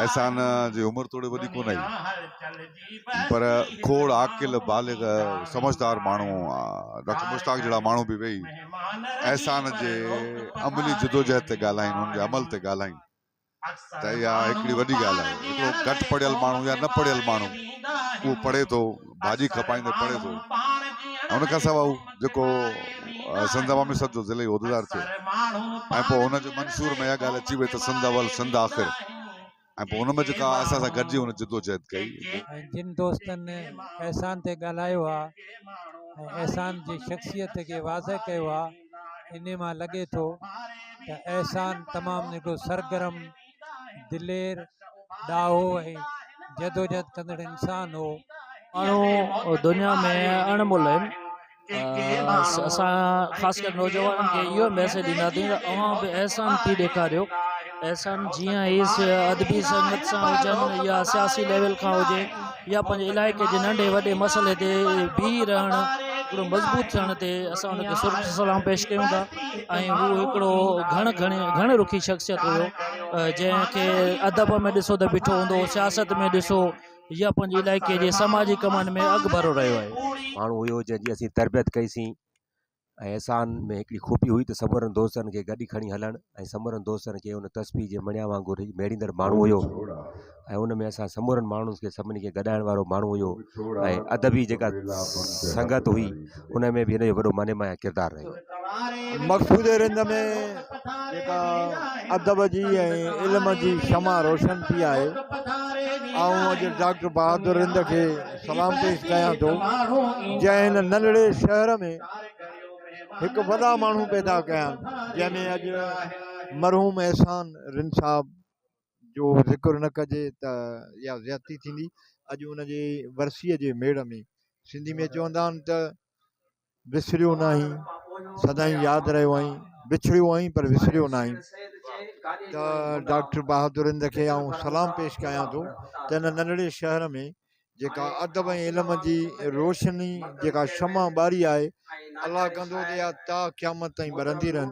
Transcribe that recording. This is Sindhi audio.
احسان جي عمر توڙي وڏي ڪونه هئي پر کوڙ عاقل بالغ سمجهدار ماڻهو ڊاڪٽر مشتاق جهڙا ماڻهو به ويهي احسان جي عملي جدوجهد تي ڳالهائين ان جي عمل تي ڳالهائين ته اها هڪڙي وڏي ڳالهه آهي هڪڙو گهٽ پڙهيل ماڻهو يا نه پڙهيل ماڻهو اهو پڙهي ٿو ڀاڄي کپائيندي پڙهي ٿو ۽ ان کان سواء هو جيڪو سنڌ عوامي سڏ جو ضلعي عهديدار ٿيو ۽ پوء هن جي منشور ۾ اها ڳالهه اچي وئي ته سنڌ اول سنڌ آخر ۽ پوء ان ۾ جيڪا اسان سان گڏجي هن جدوجهد ڪئي. ۽ جن دوستن احسان تي ڳالهايو آ ۽ احسان جي شخصيت کي واضح ڪيو آ انهي مان لڳي ٿو ته احسان تمام هڪڙو سرگرم، دلير، ڏاهو ۽ جدوجهد ڪندڙ انسان هو. ماڻهو دنيا ۾ اڻ ملهه آهن. اسان خاص ڪري نوجوانن کي اهو ميسيج ڏينداسين ته اوهان به احسان ٿي ڏيکاريو احسان جيئن هي ادبي سنگت سان هجن يا سياسي ليول کان هجي يا پنهنجي علائقي جي ننڍي وڏي مسئلي تي بيهي رهڻ هڪڙو مضبوط ٿيڻ تي اسان ان کي سرخ سلام پيش ڪيون ٿا ۽ هو هڪڙو گهڻ گهڻي گهڻ رخي شخصيت هيو جنهن کي ادب ۾ ڏسو ته بيٺو هوندو هو سياست ۾ ڏسو يا پنهنجي علائقي جي سماجي ڪمن ۾ اڳڀرو رهيو آهي. ماڻهو هيو جنهن جي اسين تربيت ڪئي سين ۽ احسان ۾ هڪڙي خوبي هئي ته سمورن دوستن کي گڏ کڻي هلڻ ۽ سمورن دوستن کي ان تسبيح جي مڻيا وانگر ميڙيندڙ ماڻهو هيو ۽ ان ۾ اسان سمورن ماڻهن کي سڀني کي گڏائڻ وارو ماڻهو هيو ۽ ادبي جيڪا سنگت هئي ان ۾ به هن جو وڏو معني مايا ڪردار رهيو. مقصود رند ۾ جيڪا ادب جي ۽ علم جي شمع روشن ٿي آهي آئون اڄ ڊاڪٽر بهادر رند کي سلام پيش ڪيان ٿو جنهن هن ننڍڙي شهر ۾ هڪ وڏا ماڻهو پيدا ڪيا جنهن ۾ اڄ مرحوم احسان رند صاحب جو ذڪر نه ڪجي ته اها زيادتي ٿيندي اڄ ان جي ورسيء جي ميڙ ۾ سنڌي ۾ چوندا آهن ته وسريو ناهين سدائين ياد رهيو آهين وڇڙيو آهين پر وسريو ناهين ته ڊاڪٽر بهادر هند کي آئون سلام پيش ڪيان ٿو ته هن ننڍڙي شهر ۾ جيڪا ادب ۽ علم جي روشني جيڪا شمع ٻاري آهي الله ڪندو ته اها تا قيامت تائين ٻرندي رهندي.